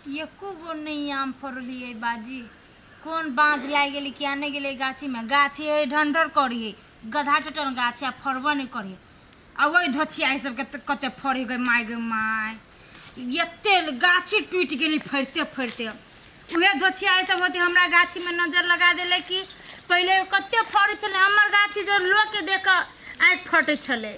एको गो नहि आम फड़ल है बाजी। कोन बाँझ लागि गेलै किया नहि गेलै गाछीमे। गाछी है ढंढर करी है, गधा टटल गाछी आ फड़बो नहि करी। आ ओहि धोछिया सबके तऽ कते फड़ी गई माय गई माय, एते गाछी टूटि गेली फड़िते फड़िते। उहे धोछिया सब होते हमरा गाछीमे नजर लगा देले कि पहिले कते फड़ै छलै हमर गाछी, जे लोकके देख कऽ आँखि फटै छलै।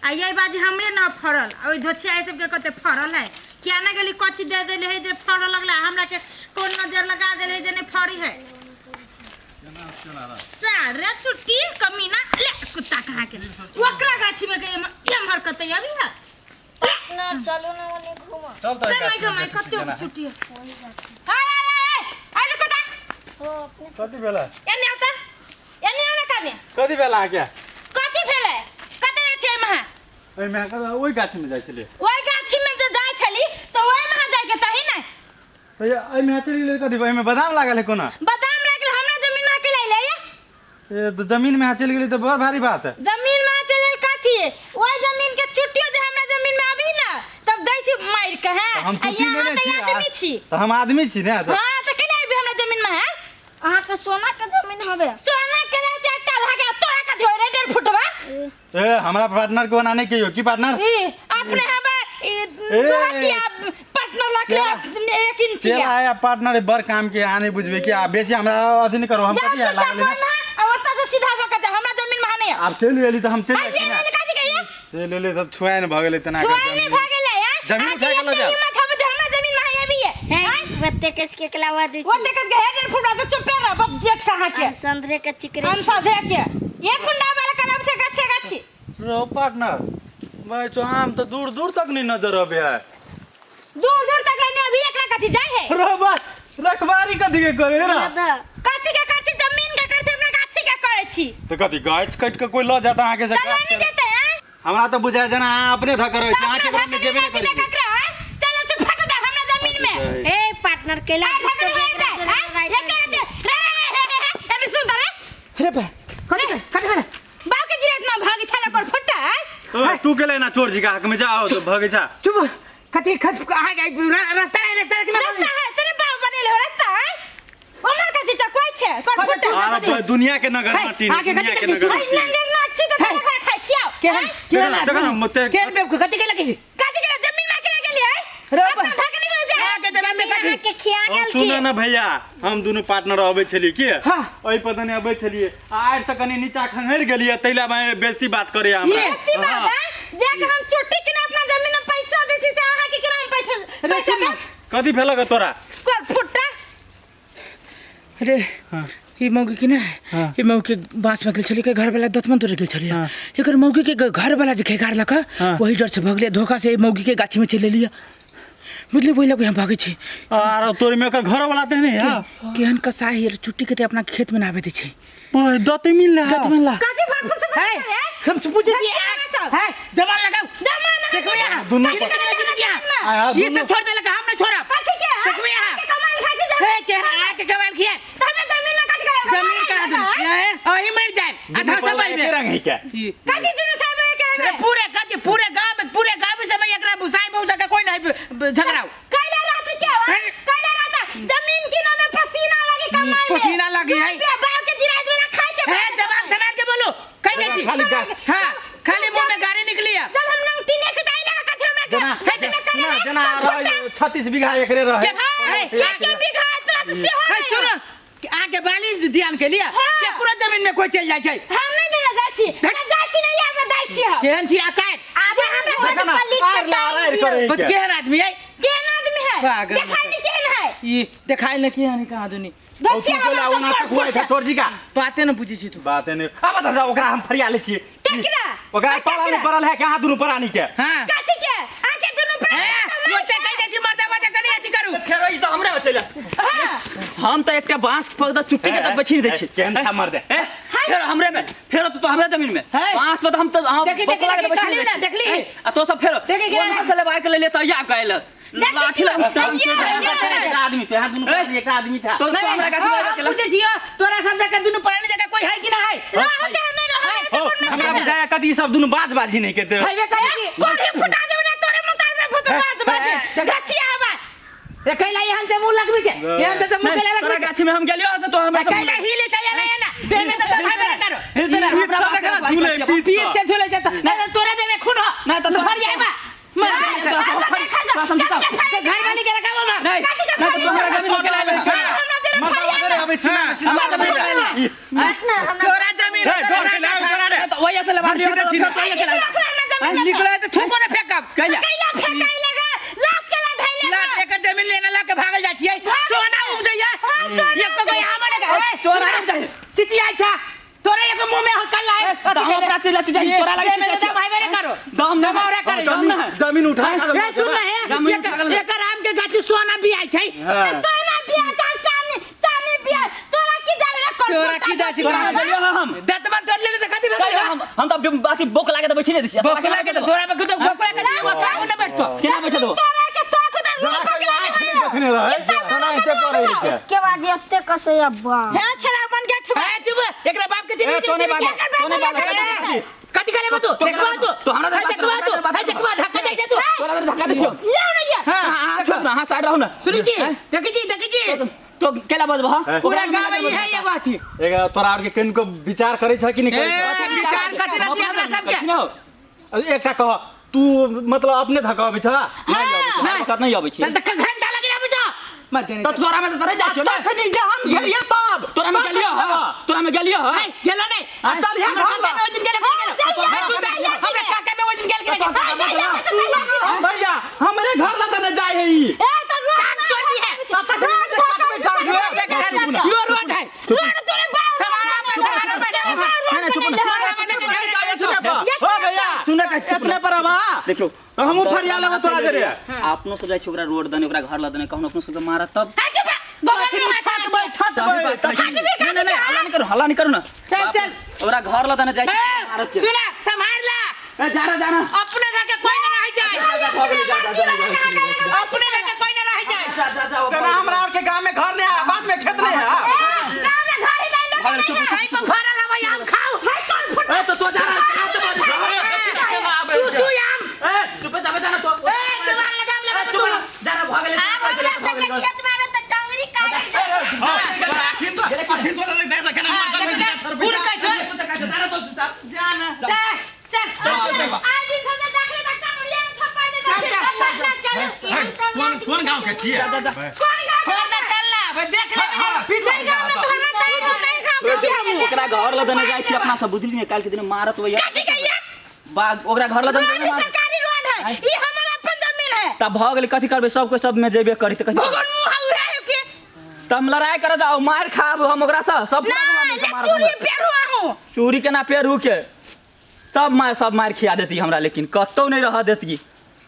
आ यही बाजी हमरे न फड़ल, आ ओहि धोछिया सबके कते फड़ल है। किया ना गेली, कथी दे देले है जे फड़ऽ लगलै? हमरा के कोन नजर लगा देले है जे नहीं फड़ी है? सारे छुट्टी कमीना ले कुत्ता कहाँ के ओकरा गाछी में के एम्हर कते अभी है। ना चलो ना ओने घूमा। चल तो। चल माय गे माय, कते छुट्टी है। हाय हाय हाय हाय, रुको ता। हो अपने। कथी भेलै? एने आता, एने आना कने। कथी भेल अहाँके? कथी भेलै? कते जाइ छियै एहिमे? ओहिमे ओहि गाछीमे जाइ छलियै। ओहि गाछीमे जे जाइ छली तऽ ओहिमे जाइके चाही ने। तऽ एहिमे चलि गेलै कथी? एहिमे बादाम लागल है कोना? बादाम लागल हमरा जमीन में के ले ले। ए तऽ जमीन में चलि गेलै तऽ बड़ भारी बात है। जमीन में चलि गेल कथी? ओहि जमीन के चुट्टियो जे हमरा जमीन में अभी ना तब दै छी मारि के है। तऽ हम आ चुट्टी यहाँ लेने तऽ छी आदमी छी। तऽ हम आदमी छी ने तऽ। हाँ, तऽ केना आबि हमरा जमीन में है? अहाँके सोना के जमीन हवे। सोना के रह चार लगा तोरा कथी होय रे डेढ़ फुटवा? ए हमरा पार्टनर को बनाने के यो की पार्टनर? ई अपने हम ई ए। दोहतिया पार्टनर लग ले एक इंच। चल आया पार्टनर बड़ काम के आने बुझबे कि आ बेसी हमरा अथी नहीं करो। हम जा कथी है चुपचाप लागल ओहिमे आ ओतऽ से सीधा भऽ के जा, हमरा जमीन में नहीं। आब चलि एली तऽ हम चलि आ जाइ छी जे ने। ले कथी कहिए? चलि एली तऽ छुआइन भऽ गेलै तेना छुआइ नहीं भऽ गेलै हैं? जमीन अहाँके उठा के लऽ एते जायब। हिम्मत हवे जे हमरा जमीन में आबी है? है ओते कस के एकला बाजै छी। ओते कस के हेड फुटवा तऽ चुपे रह बप जेठ कहाँ के। संधरे के चिकरे छी। अनसधे के एक गुंडा वाला करब छै गाछे गाछी। रो पार्टनर मैं तो आम तो दूर दूर तक नहीं नजर अबे है। दूर दूर तक नहीं अभी एकरा कथी जाय है? रो बस रखवारी कथी के करे रा? दादा कथी के करछी? जमीन के करछी, अपना गाछी के करे छी। तो कथी गाछ कट के कोई ल जाता अहाँ के से? चलो नहीं जेते हैं। हमरा तो बुझाय जेना अहाँ अपने धक रहै छी, अहाँ के घर में जेबे नहीं करै छी। चलो चुप फट दे हमरा जमीन में। ए पार्टनर केला आ, झूठो ढकनी के होय एकरा दे, जमीन हैं? राखि ये के दे रे रे रे रे रे अरे सुन रे। रे बा कथी भेलै, कथी भेलै? बाप के जिरात में भागी छला कर फटा हैं? ओ, तू के लेना चोर जी का हक में जाओ तो भगे जा। चुप कथी खस अहाँ के रास्ता है, रास्ता है कि ना? रास्ता है तेरे बाप बनेले हो रास्ता है। ओमर कथी चकवाई छै कर फटा। अरे भाई, दुनिया के नगर हे, माटी आगे दुनिया कथी के कथी नगर अरे माटी। नंगर नाक छी तऽ हे। तोरा खाइ छियौ। केहन केहन देखो ना, देखो ना, आदमी मते- केहन बेवकूफ कथी केलक छी? कथी के जमीन में केना गेलियै? रे बा। अपना धकनी हो जाए। अहाँके जमीन में कथी? अहाँके खिया हम गेल सुन की? ना भैया, हम दुनू पार्टनर अबै छलियै की हाँ। ओहि पर दने अबै छलियै आ आड़ि से कनि नीचा खंघरि गेलियै तैला मैं बेइज्जती बात करे हमरा। ये। बेइज्जती बात हाँ। है जे के हम चुट्टी के अपना जमीन में पैसा दै छी से अहाँ के केना हम पैसा रे पैसा सुन ना। देब? कथी भेलक तोरा? कर फुट्टा। रे ई मौगी की ना, हाँ। ई मौगी के बांस में गेल छलियै के घर वाला दतमन तोड़े गेल छलियै। हाँ। एकर मौगी के घर वाला जे खेगारलक हाँ। वही डर से भगलियै, धोखा से ई मौगी के गाछी में चलि एलियै बुझलियै, ओहि लऽ कऽ हम भागै छी। आर तोरे में ओकर घर वाला ते नहीं है? केहन कसाई है चुट्टी के ते अपना खेत में नाबे दै छै। ओए दते मिल ला। दतमन ला। कथी भरपूर से है, है? हम से पूछै छी। धकिया में सब। है जमा लगाउ। जमा ना। देखबै अहाँ। दुनू कथी करै छी अहाँ? आया, ई दुनू- सब छोड़ देलक, हम नहि छोड़ब। कथी के? देखबै अहाँ। के कमाई खाइ छी हे केहन अहाँके कमाल खिया? तऽ हमरा जमीन में कथी करे? जमीन कहाँ दू अही मरि जाए आधा दुनू समय पल्ला में एके रंग है क्या? ई। कथी दुनू साहब एक रंग अरे है? पूरे कथी पूरे गांव में, पूरे गांव में समय एकरा बुसाई बहुसा के कोई नहीं झगड़ाओ। कैला रहती क्या हो? अरे। कैला रहता जमीन की में पसीना लगी कमाई में। पसीना लगी है। रुपया बाप के जिरात में खाइ छै। हे जवान समाज के बोलो कहि दै छी। खाली गा- हां खाली मुंह में गाड़ी निकली है। जब हम नंगटीने से दाई लगा कथी हमरा के जेना कथी में सुना करे? जेना रहे 36 बीघा एकरे रहे। के- हे, एक बीघा तोरा तऽ सेहो हे नहि। सुनो अहाँ के बाली जियान के लिए हाँ। के पूरा जमीन में कोई चल जाय छै? हम नहीं देना जाइ छी ना जाइ छी नहीं आबे दै छी हम। केहन छी अकाय? आबे हमरा। देखो ना, आर ला आर करे बत क्या? केहन आदमी है? केहन आदमी है? पागल। देखाई नहीं केहन है। ई देखाइ न केहन कहाँ दुनी। और तू केला ओना तक हुआ था चोर जी का। बाते न बुझै छी तू। बाते नहीं अब बता ओकरा हम फरिया ले छियै। केकरा? ओकरा पाला नहीं पड़ल है कि अहाँ दुनू प्राणी के। हां कथी के आके दुनू प्राणी? हे ओते कहि दै छी मर्दा बच्चा कनि अथी करू। फेर ई तऽ हमरे बचैला। हम तऽ एकटा बांस पर तऽ चुट्टी के तऽ बछिन दै छी। केहन था मर्दे? ए, फेर हमरे में फेर तू तो हमरे जमीन में हे। बांस पर तऽ हम तऽ हम देखी, देखी, बकला के देखी, बछिन कहली दै ना, छी। देखली। आ तो सब फेर देखी, केना ओना से लेबार के लेले तऽ या कहल लाठी ला हम टांग के एक आदमी थे, यहाँ दुनू प्राणी एक आदमी था। तो तो हमरा गाछ में हम केला पूछै छियो तोरा सब जगह दुनू प्राणी जगह कोई है कि ना है? रहते नहीं रहते। ओ, हमरा बुझाया कथी सब दुनू बाज बाजी नहीं के हैबे करै छी। कोढ़ी फुटा देबे ना तोरे मुताल में भूत बाज बाजी गछिया आवाज। ए कैला एहन से मुंह लगबी छै, एहन से मुंह कैला तोरा लगबी छै। गाछी में हम गेलियो से तो हमरा ए कैला हिले छै एना एना देह में तऽ भाई बहन करो। हिलते ना, पीठ हमरा से बाप देखना के झूले, बाप पीठ पीठ से झूले छै तऽ नहीं तऽ तोरे देह में खून हो। नहीं तऽ मर जाएबा, मर जाएबा। तोरा समझता तो घर वाली के रखाबो मार। नहीं नहीं तो हमरा जमीन में केला आबे पार्टनर हमरा तोरा जमीन ए, डोर के लाओ, डोरा रे। तो वही से लबार हम दियो तो सीधे फिर तो ये केला निकले तऽ थूको ने फेंकब। कैला कैला फेंकाई लगा लात के ला धैले लात एकर जमीन लेने ला के भागल जाइ छियै, सोना उपजैया। एको कोई आम ने के चोरा आबि जाइ चिचियाइ छा तोरे एको मुंह में हकल लाए। तऽ हम अपना से लच जाइ तोरा लागि देह में तऽ भाई बहन करो। दम ना जमावड़ा करे। दम ना है। जमीन उठा ए सुन ना हे, जमीन एकर उठा के- एकर आम के गाछी सोना बियाइ छै। सोना बिया चाल चानी चानी बिया तोरा की जाने रे कोन तोरा की जाइ छै? तोरा में गेलियो हम दतमन तोड़ लेले तऽ कथी कैला भेल? हम तऽ बाकी बोक लागे तऽ बैठि नहि दै छियै बोकला के तऽ तोरा में तो बोकला के दियो का ने बैठतो। केना बैठे देबो? तोरा के शौक दे रोड पकड़ा देखने रहे केना एते करे के के बाजी एते कसै अब्बा हे छड़ा बन के छुपा ए चुप, एकरा बाप के चिन्ह ए, तोने बात तोने बात कथी करे तू? देखबा तू। तो हमरा हे देखबा तू, हे देखबा धक्का जाइ छै तू। तोरा तऽ धक्का दै छियौ। ले ना ये हां हाँ, छोड़ ना, हाँ, साइड रहू ना। सुनै छी, देखै छी, देखै छी। तो केला बजबो, हाँ? पूरा गाँव में इहे एगो अथी। एक तोरा आर के कनिको विचार करे छ कि नहीं ए करे विचार कथी रहती हमरा सबके? कथी न हो? छ? एकटा कह तू मतलब अपने धकाबै छ? नहि अबै छै, हमरा कत नहि अबै छै। तऽ घंटा लागि रहबै छ मर देने। तऽ तोरा में तऽ तोरे जाइ छियौ ने? तखनी जे हम गेलियै तब तोरा में गेलियौ, हाँ? तोरा में गेलियौ, हाँ? ए गेलो नहीं। चल यहाँ हमरा घर काका में ओइ दिन गेल कि नहि गेलो? हे सुन तऽ, हमरा काका में ओइ दिन गेल कि नहि गेल? भैया हमरे घर लग ने जाय है ई। ए तो रोड टांग तोड़ दी है। रोड यो रोड है। रोड तोरे बाप सवारा पे सवारा पे नहीं, नहीं, चुप ना। हो भैया सुन ना, चुप ना। एतने पर आबा देखियौ तो हमहूँ फरिया लेबै तोरा जरे। अपनो सब जाइ छै ओकरा रोड दने, ओकरा घर लग दने, कखनो अपनो सबके मारत तब। गोबर छटबै छटबै सही बात। नहीं, नहीं, नहीं, हल्ला नहीं करू, हल्ला नहीं करू ना। चल चल। ओकरा घर लग दने जाइ छै, ए मारत के। सुना संभाल ला। ए, जा रहा, जा रहा। अपने घर के कोई ना रह जाए, अपने घर के कोई ना रह जाए। जा, जा, जा, तेना हमरा आर के गांव में घर नहीं है, बाद में खेत नहीं है। भागल, चुप, चुप। कहीं पर फरल हवे आम खाओ। ए, तो तो जा रहा, जा, तो चूसू आम। ए, चुप जा, जा ना तो। ए जवान लगाम लगा ए, तू। चुप ना, जा ना, भागल, आब हमरा सबके खेत में आबे तऽ टंगरी काटि दे। अखिन तोरा लग देख केना मरदन है। उड़ के छोड़। जा ना तो, जा। जाना चल चल चल, चल, चल। चल चल। पार्टनर चलू एहन सब कोन कोन गांव के छियै? जा, जा, जा। छोड़ दे, चल ना भाई देख ले। ओकरा घर लग दने जाइ छी अपना सब, बुझली ने? काल्हि के दिन मारत वही बाग, ओकरा घर लग दने मारत। सरकारी रोड है ई, हमर अपन जमीन है। तब भऽ गेलै, कथी करबै? सबके सब में जेबे करी तऽ कथी करबै? गोबर मुंह उहे है के। तब हम लड़ाई करे जाओ, मार खाब हम ओकरा से सब। ना ले चूड़ी पेरू आहू। चूड़ी केना पेरू के सब मार, सब मार खिया देती हमरा, लेकिन कतौ नहीं रह देती।